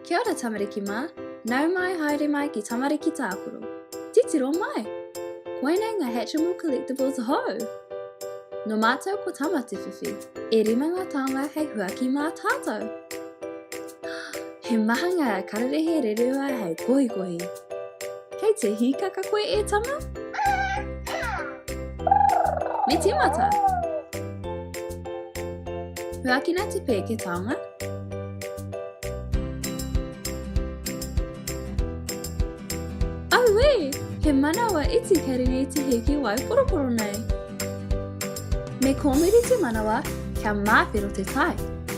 Kia ora tamariki mā, nau mai haere mai ki Tamariki Tākaro. Titiro mai! Koinei ngā Hatchimal Collectibles hou! Nō mātou ko Tama te whiwhi, e rima ngā taonga hei huaki mā tātou. He maha ngā kararehe rerehua hei kohikohi. Kei te hīkaka koe e Tama? Me tīmata! Huakina te pēke taonga. Auē! He manawa iti kei runga i te hēki waiporoporo nei. Me kōmiri te manawa kia māwhero te tae,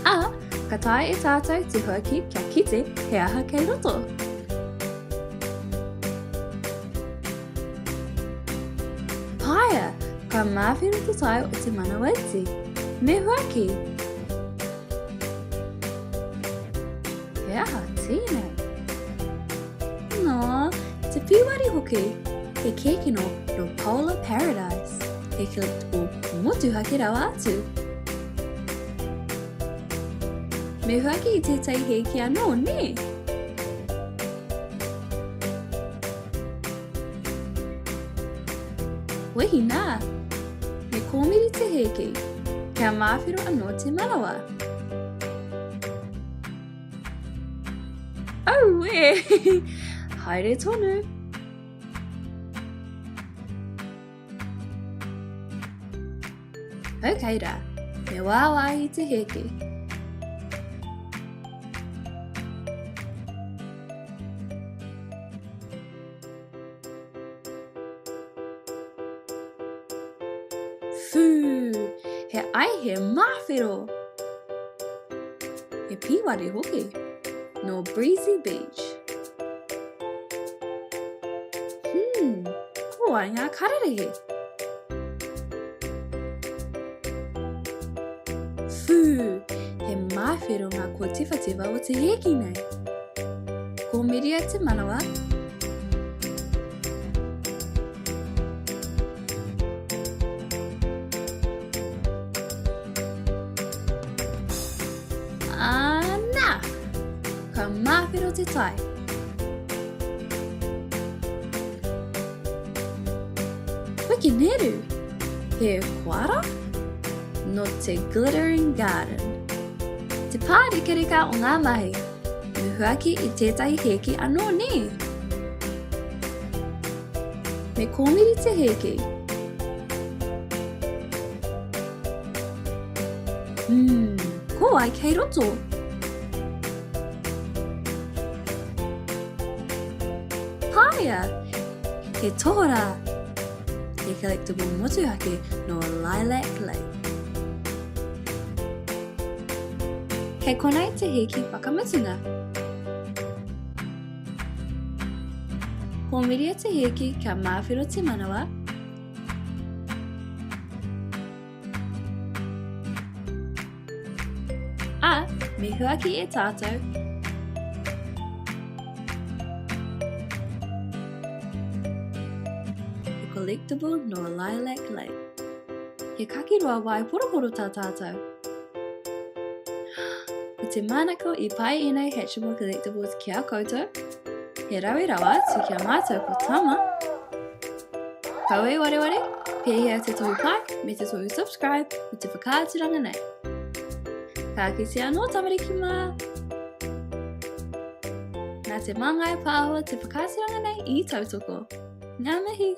ā, ka taea e tātou te huaki kia kite he aha kei roto. Paea, ka māwhero te tae o te manawa iti. Me huaki! He aha tēnei? Nā, te pīwari hoki! He kēkeno nō Polar Paradise. He collectible motuhake rawa atu. Me huaki i tētahi hēki anō, nē? Wehi nā! Me kōmiri te hēki, kia māwhero anō te manawa. Auē! Haere tonu! Ok rā, me wāwāhi te hēki. Whū! He aihe māwhero! He pīwari hoki. Nō Breezy Beach. Hmm, ko wai ngā kararehe? Whū! He māwhero ngā kōtiwhatiwha o te hēki nei. Ko Miria te manawa. Ana! Ka māwhero te tai. Wikineru! He koara? Nō te Glittering Garden. Te pārekareka o ngā mahi. Me huaki i tētahi hēki anō, nē? Me kōmiri te hēki. Mm, ko wai kei roto? Pāia! He tohorā! He collectible motuhake nō Lilac Lake. Kei konei te hēki whakamutunga. Kōmiria te hēki kia māwhero te manawa. Ā, me huaki e tātou. He collectible nō Lilac Lake. He kakiroa waiporoporo tā tātou. Ko te manako i pai ēnei Hatchimal Collectibles ki a koutou. He rawe rawa atu ki a mātou ko Tama. Kaua e wareware, pēhea te tohu pai me te tohu subscribe i te whakaaturanga nei. Ka kite anō tamariki mā! Nā Te Māngai Pāho te whakaaturanga nei i tautoko. Ngā mihi!